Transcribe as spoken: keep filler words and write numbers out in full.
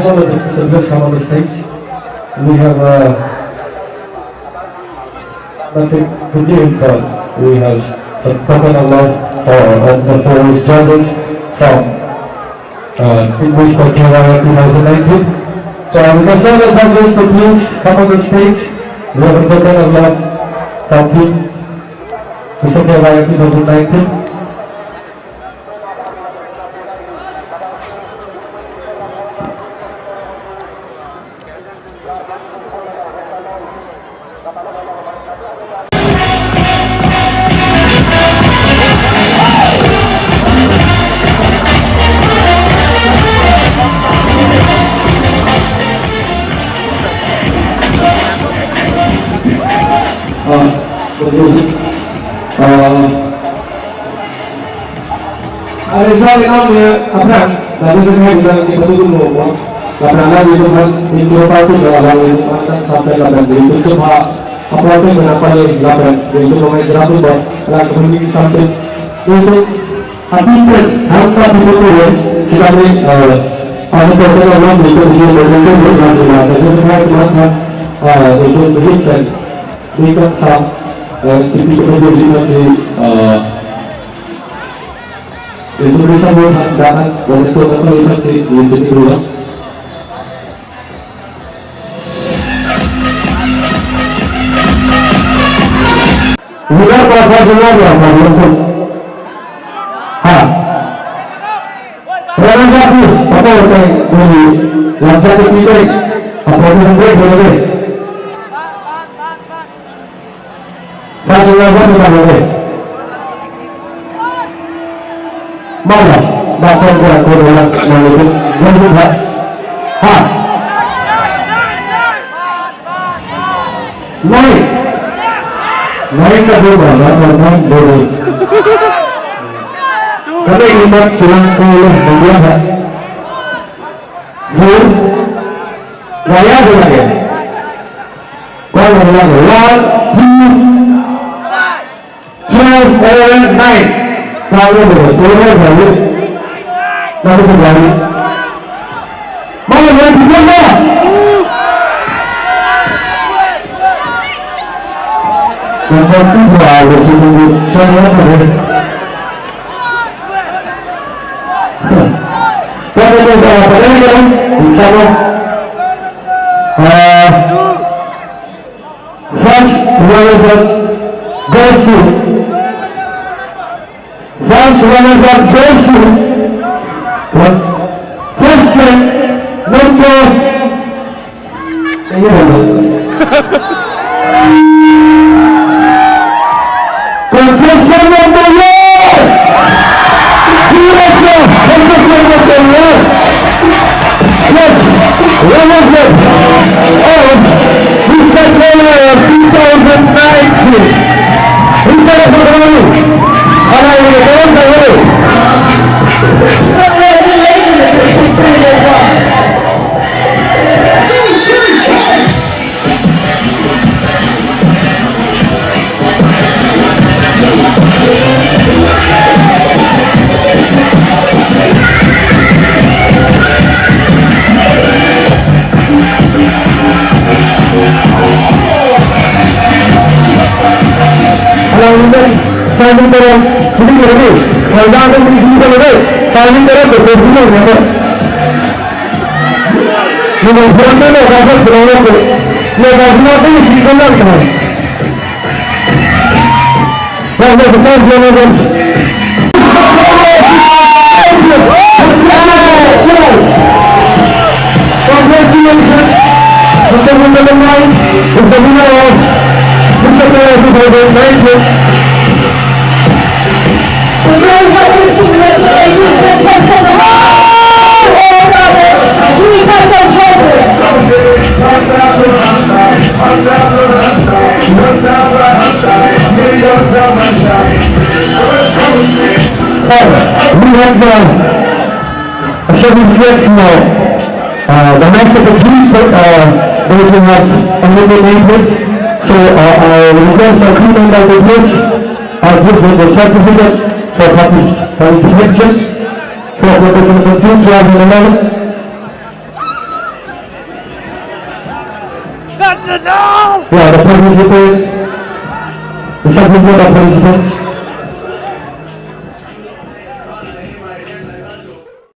All of the celebrants come on the stage. We have, uh, nothing to give, but we have some token of love for, uh, the four judges from, uh, Mister Kerala two thousand nineteen. So I request all the judges to please come on the stage. We have a token of love for Team Mister Kerala two thousand nineteen. Uh, the music. Uh, Arizal inam, eh, aphrang, lalu saya bilang cepat dulu mau. Lapen alang itu kan, itu apa tuh, kalau alang itu kan, kan sampai lapen itu coba apa tuh, kenapa nih lapen itu mau main seratus, bah, alang kebun ini sampai itu hati kan, harta itu tuh ya, sekali, eh, pas itu kan alang itu bisa berhenti, berhenti, berhenti, berhenti, eh, itu berhenti, berhenti, sam, eh, tipi kemudian di masih, eh, Indonesia mau datang, boleh tuh apa ini sih, ini dulu lah. Bukan apa-apa juga ya, Pak Menteri. Ha. Pernah jadi, apa yang dari lancar di kita, apa yang dari boleh. Pas lawan kita boleh. Mana? Bahkan dia aku bilang, yang itu, yang itu, ha? Ha? Naik. Naik ke dua, naik, naik, naik, boleh. Kami ini buat tulang kuliah, dia, ha? Full. Gaya dia, dia. One, one, one, two, twelve, eleven, nine. Lalu, lalu, lalu. Lalu, lalu. Mana yang kedua? Yang kedua, ada seminggu. Saya apa, ya? Kami mau apa lagi, kan? Insya Allah. Ah, first runner-up goes to, first runner-up goes to contestant number Contestant number one. Contestant number one. Yes, one of them. Of Mister Kerala two thousand nineteen. Mister Kerala. Congratulations, Mister Kerala. Alangli pen signing koron, pudi koron, halda pen pudi koron, signing koron, betul betul ya. Ini berapa lo kabar berapa lo? Lo kabar apa sih kenal kan? Yang mau betul dia lo. Congratulations. Untuk teman-teman, untuk teman-teman, untuk teman-teman, thank you. We have the certificate for, uh, the master of the three, uh, those who have eliminated. So, uh, I request our crew member to please, uh, give them the certificate for partic-, participation for competition two thousand eleven. Yeah, the participant. The second, the participant.